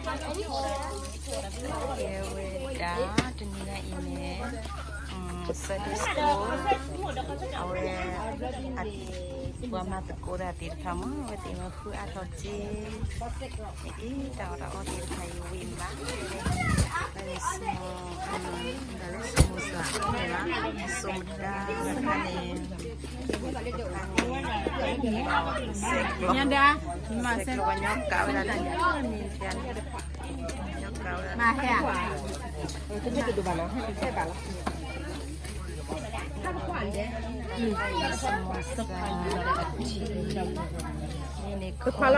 ကဲဝဲဒၣ် တနံၤညါအံၤန့ၣ် Sunday school အဝဲ အပှၤမၤသကိးတၢ်သ့ၣ်တဖၣ်မ့ၢ် အဝဲသ့ၣ်မ့ၢ်ဃုအါထီၣ်က့ၤ အ့ တၢ်အီၣ်တၢ်အီသ့ၣ်တဖၣ်အံၤဝံၤမး လၢ စိမတၤ တခါန့ၣ် ညါဒါ မၤစဲ မၤဟဲ တခွါလီၤ ပှၤမၤတၢ်ဖိလၢအံၤလီၤ ကိးဂၤလီၤ လၢ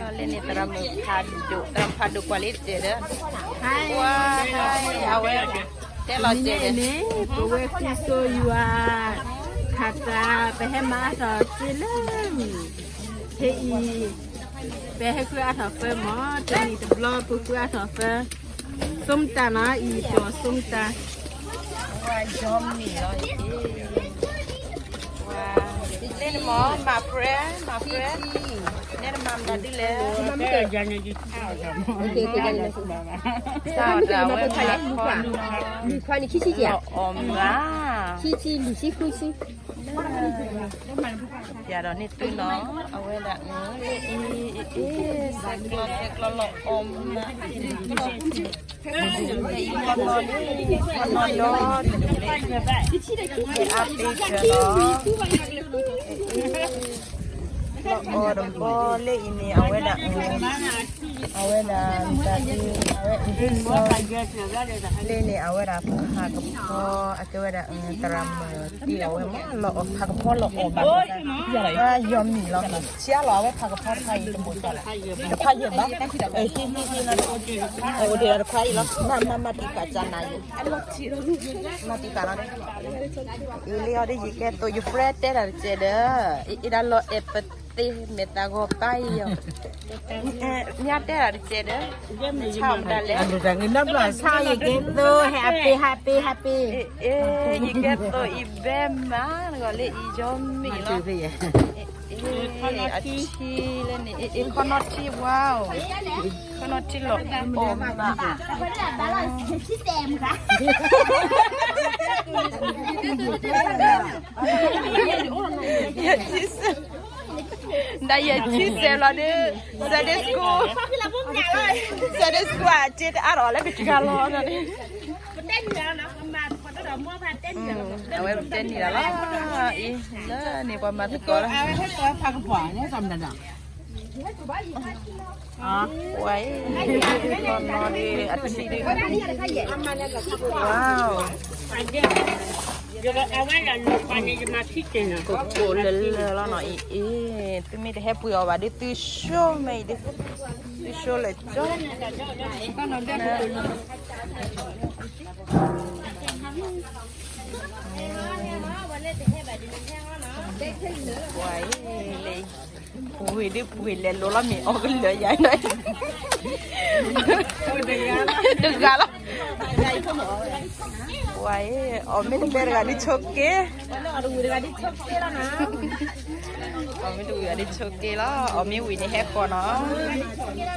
န့ၣ်သရၣ်မုၣ်ဖးဒိၣ် သရၣ်ဖးဒိၣ်ကွၢ်လံတဲဒီး ကွၢ် အဝဲ တဲလီၤတဲဒီး ပဝဲခံစိယွၤ ခးတၢ် ပဟဲမၤအါထီၣ်က့ၤလၢ ဖဲအံၤ ပဟဲဃုအါထီၣ်ဖၢမး တနံၣ်တဘျီ ပဃုအါထီၣ်ဖၢ စိမတၤနီၤ အံၤပှၤစိမတၤ ဝါယီမ့ၢ်လီၤ ဝါ လဲၤနမၤ မၤပြဲ မၤပြဲ နဲနမၤမတၤဒ်လဲၣ် တၢ်အီၣ်တၢ်ဝဲမၤခီ လီၤအီၣ်မး ပျဲဒီးန့ၢ်သုနီၤ အဝဲဒၣ် အ့ ဆဲးကျိးဆဲးကျိးလီၤအီၣ်မး အံၤနီၤနီၤလံ နီၤနီၤဒီး အါပ့ၤစၢၤနီၤ လီၤအီၣ်တဘီလၢအံၤန့ၣ် အဝဲဒၣ် အဝဲဒၣ် တၢ်အံၤ အဝဲ လၢန့ၣ် အဝဲဒၣ်ဖးကဖီ အကဲဝဲဒၣ် သရၣ်မုၣ်တံၢ်အဝဲမး လီၤအီၣ်ဖးကဖီလီၤအီၣ်ဘၣ် ယီမံၤလီၤ ဆံးလီၤ အဝဲဖးကဖီတခါအံၤတဘိးလီၤ တခွါယဲၢ်ဘၣ် ဟံၣ်ဟံၣ်ဟံၣ် အိၣ်တ့ၢ်ဒီးတခွါအံၤလီၤ မၤမၤမၤတံၢ်ဃာ်ကနၤယဲၢ် မၤတံၢ်ဃာ်လီၤ အ့လံအီၤဒီး ယကဲသိး ယ friend တဲတၢ်တကဲးဒီး အ့ဒၣ်လီၤအဲၣ်ပသ့ မဲာ်သၣ်ဂီၤပၢ်အံၤယီၤ မ့ၢ်တဲတၢ်တကဲးဒီး ဆါမတၤလဲၣ် ဆါယကဲသိး happy happy happy အ့ ယကဲသိးအံၤဘဲမး နဂီၢ်လၢအံၤယီမ့ၢ်လီၤ အ့ အထံလၢန့ၣ် အ့ ခီနီၢ်ထံ ဝါ ခီနီၢ်ထံလီၤအီၣ်မး ယဲၢ်ဆံဆဲး ဒၣ်ယဲၢ်ဆံဆဲးလီၤဒီး Sunday school Sunday school အစ့တအါထီၣ်လၢကစှၤလီၤန့ၣ် အဝဲတဲန့ၢ်လီၤလီၤ အံၤ လၢန့ၣ်ပှၤမၤသကိးလီၤ ဝဲ နီၢ်နီၢ်ဒီး အထံဒီး ဝါ ကိၢ်ကိၢ်လၢလၢလီၤနီၤ အံၤ အ့ သုမ့ၢ်တဟဲပှ့ၤအီၤဘၣ်ဒီး သုဆိမဲအံၤဒီး သုဆိလၢာ်ကၠီ ဝဲ လၢ ပှ့ၤဒ်ပှ့ၤလဲၤလိၤလီၤ မ့ၢ်အီၣ်ကလၢာ်ယၤနီၤ တဂၤလီၤ ဝဲ အီၣ်မ့ၢ်တမ့ၢ်တဂၤဒ်ဆိးက့ အီၣ်မ့ၢ်တဝံၤဂၤဒ်ဆိးက့လီၤ အီၣ်မ့ၢ်ဝံၤန့ၣ်ဟဲဃီနီၤ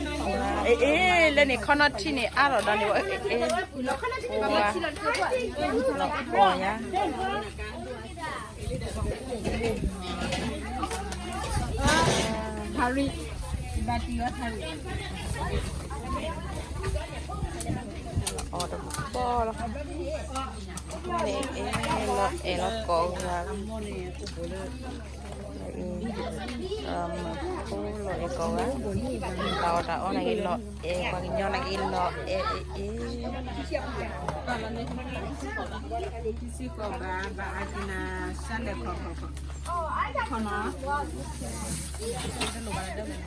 အ့ အ့ လၢန့ၣ်ခီနီၢ်ထံန့ၣ် အါထီၣ်ဒီးန့ၣ် အ့ အ့ ဝါ လီၤအီၣ်ယၤ Hari, bati wa hari. အီၣ်တဘီလီၤ မ့ၢ်အဲၣ်လီၤအဲၣ်လီၤကိးဂၤ မၤဖိလီၤအဲၣ်ကိးဂၤ တၢ်အီၣ်တၢ်အီနာ်က့ၤလီၤအဲၣ် ပှၤကညီနာ်က့ၤလီၤအဲၣ် အ့ၣ် စ့ၢ်ကီးဘၣ် ဘၣ်အါကနၢ် စၢ်လဲၣ်ခီခီခီ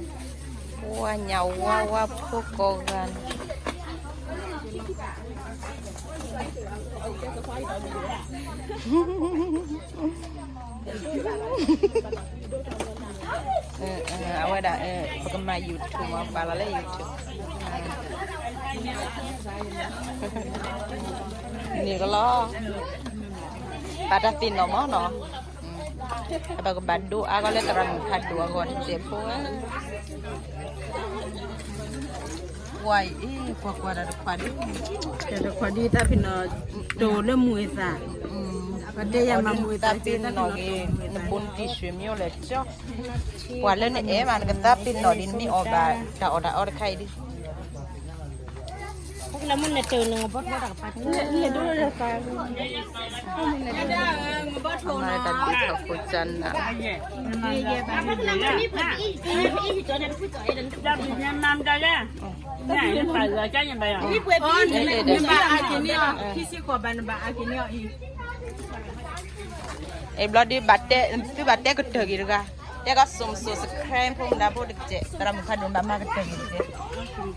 ဝါညါဝါဝါဖိကိးဂၤန့ၣ် အဝဲဒၣ် ပကမၤ YouTube မး ပာ်လီၤလၢ YouTube န့ၣ်ကလီၤ ပာ်တၢ်သ့ၣ်နီၣ်မးနီၤ ပကဘၣ်ဒိအါဂီၢ်လၢသရၣ်မုၣ်ဖးဒိၣ်အဂီၢ်တစဲးဖိဧါ. ကွၢ်အံၤ ကွၢ်ကွၢ်ဒီးတခွးဒ်, ဒီးတခွးဒ်တၢ်ဖံးနီၣ် တိၤလၢမုၢ်အသး, ပတဲယၤမၤမုၢ်အသး သးပ့ၤနီၣ်ဂ့ၤ, နဘူးနတံၢ်ဆွေမျိုးလဲၣ်ကၠီ, ပှၤလၢနအဲၣ်မး နကသးပ့ၤနီၣ်ဒ် နမ့ၢ်အီၣ်ဘၣ်တၢ်အီၣ်တၢ်အီတခါအံၤဒ် တၢ်ဘံၣ်န့ၣ်မၤမတၤလဲၣ်, နဘၣ်အါက့ၤန့ၢ်အီၤ, ခံဆံဃိးဘၣ် နဘၣ်အါက့ၤန့ၢ်အီၤအံၤ. အံၤဘျီဒ်ဘၣ်တဲ, သုဘၣ်တဲကတၢၢ်က့ၤတဂၤ, တဲကီး subscribe ဖိမုၣ်ဒါဖိတကဲး, သရၣ်မုၣ်ဖးဒိၣ်ဘၣ်မၤကတၢၢ်က့ၤတကဲး.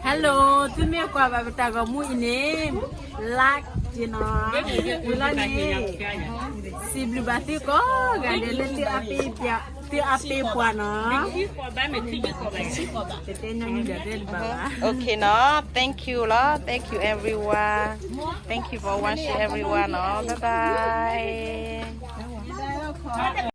Hello, သုမ့ၢ်ကွၢ်ဘၣ်ပတၢ်ဂီၤမူအံၤန့ၣ် like က့ၤနီၤ, ဝံၤလီၤန့ၣ် စံးဘျုးဘၣ်သုကိးဂၤဒဲးလၢသုအပ့ၤပှၤနီၤ, တတဲညီနုၢ်ဒၣ်တဲတဘၣ်ဘၣ်. Okay နီၤ, thank you လီၤ, thank you everyone, thank you for watching everyone နီၤ, bye bye.